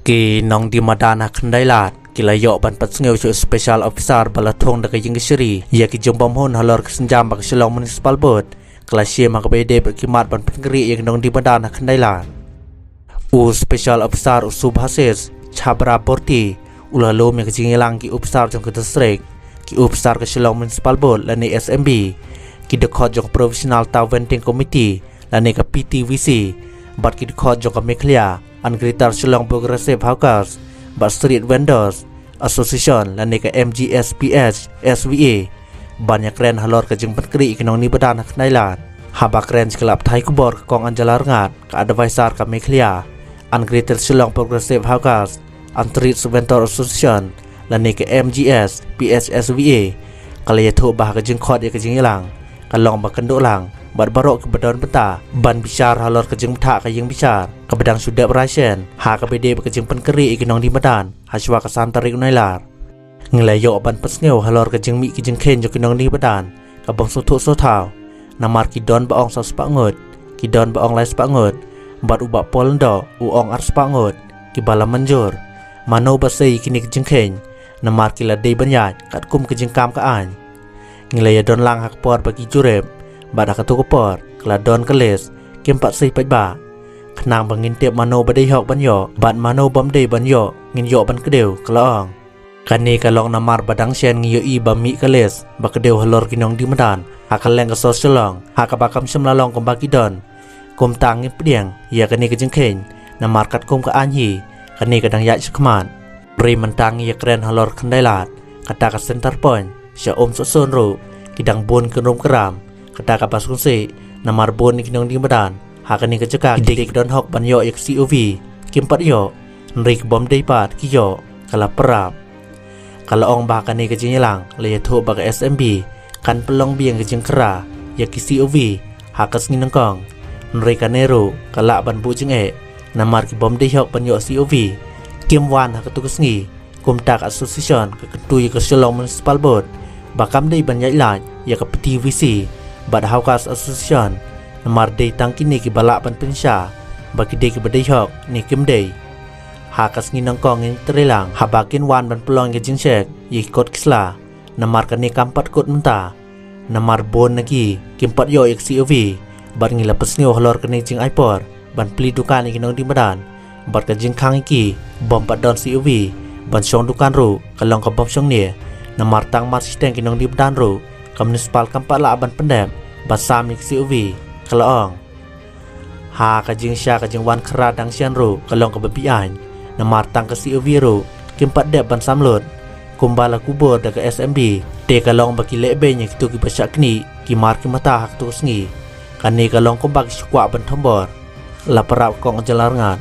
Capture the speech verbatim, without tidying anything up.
Ki nongdie madan ha Khyndailad ki la ïoh ban pynsngew sha u special officer ba la thung da ka ïing kashari ïa ki jingbymhun halor ka sienjam ba ka Shillong Municipal Board ka la shim ha kaba ïadei bad ki mat ban pynkhreh ïa ki nongdie madan ha Khyndailad. U special officer u Subhasis Chakraborty u la lum ïa ka jingïalang ki officer jong ka district, ki officer ka Shillong Municipal Board lane S M B, ki dkhot jong ka Provisional Town Vending Committee lane ka P T V C, bad ki dkhot jong ka Meghalaya and Greater Shillong Progressive Hawkers bad Street Vendors Association lane ka M G S P H S V A, ban ïakren halor ka jingpynkhreh ïa ki nongdie madan ha Khyndailad. Haba kren sha ki lad pathai khubor ka Kong Angela Rangad, ka advisor ka Meghalaya and Greater Shillong Progressive Hawkers and Street Vendors Association lane ka M G S P H S V A, ka la ïathuh ba ha ka jingkhot ïa ka jingïalang ka long ba kynduh lang bad baroh kiba don bynta ban bishar halor ka jingbthah ka ïing bishar kaba dang shu dep rai shen ha kaba ïadei bad ka jingpynkhreh ïa ki nongdie madan ha shuwa ka san tarik u Nailar. Ngi la ïoh ban pynsngew halor ka jingmih ki jingkheiñ jong ki nongdie madan ka bym sngewthuh sngewthaw, namar ki don ba ong saw spah ngut, ki don ba ong lai spah ngut, bad u Bah Paul Lyngdoh u ong ar spah ngut, kiba la mynjur. Mano ba sei ïa kine ki jingkheiñ, namar ki la dei ban ïaid katkum ka jingkam ka aiñ. Ngi la ïadon lang ha ka por ba ki jurip, bad ha kato ka por ka la don ka list, kim pat sei paidbah, khnang ba ngin tip mano ba dei hok ban ïoh bad mano bym dei ban ïoh, ngin ïoh ban kdew, ka la ong. Kane ka long namar ba dang shen ngi ïohi ba mih ka list ba kdew halor ki nongdie madan ha kylleng ka sor Shillong, ha kaba kam shym la long kumba ki don. Kumta ngin pdiang ïa kane ka jingkheiñ, namar katkum ka aiñ hi, kane ka dang ïaid shakhmat. Hynrei mynta ngi ïakren halor Khyndailad, kata ka center point, sha Umsohsun ruh ki dang bun kynrum kynram, kata kaba sngewsih, namar bun ki nongdie madan ha kane ka jaka ki dei ki don hok ban ïoh ïa ka C O V, kim pat ïoh. Hynrei ki bym dei pat ki ïoh, ka la pyrshah. Ka la ong ba ha kane ka jingïalang la ïathuh ba ka S M B kan pynlong biang ka jingkhra ïa ki C O V ha ka sngi nyngkong. Hynrei kane ruh ka lah ban buh jingeh, namar ki bym dei hok ban ïoh C O V kim wan ha kato ka sngi. Kumta ka association ka kyntu ïa ka Shillong Municipal Board ba kam dei ban ïaid lait ïa ka P T V C bad Hawkers Association, namar dei tang kine kiba lah ban pynshai ba ki dei kiba dei hok ne kim dei. Ha ka sngi nyngkong ngin trei lang haba kin wan ban pynlong ïa ka jingcheck ïa ki kot ki sla, namar kane kam pat kut mynta. Namar bun na ki kim pat ïoh ïa ka C O V, bad ngi la pynsngew halor kane ka jingai por ban plie dukan ïa ki nongdie madan, bad ka jingkhang ïa ki bym pat don C O V ban shong dukan ruh ka long ka bym shong ne. Namar tang mar shiteng ki nongdie madan ruh ka municipal kam pat lah ban pyndep ban sam ïa ka C O V, ka la ong. Ha ka jingshai ka jingwan khra dang shen ruh ka long kaba biang, namar tang ka C O V ruh kim pat dep ban sam lut. Kumba la kubur da ka S M B, te ka long ba ki leh beiñ ïa kito kiba shah knieh ki mar ki mata ha kato ka sngi. Kane ka long kumba ki shu kwah ban thombor, la pyrshah ka Kong Angela Rangad.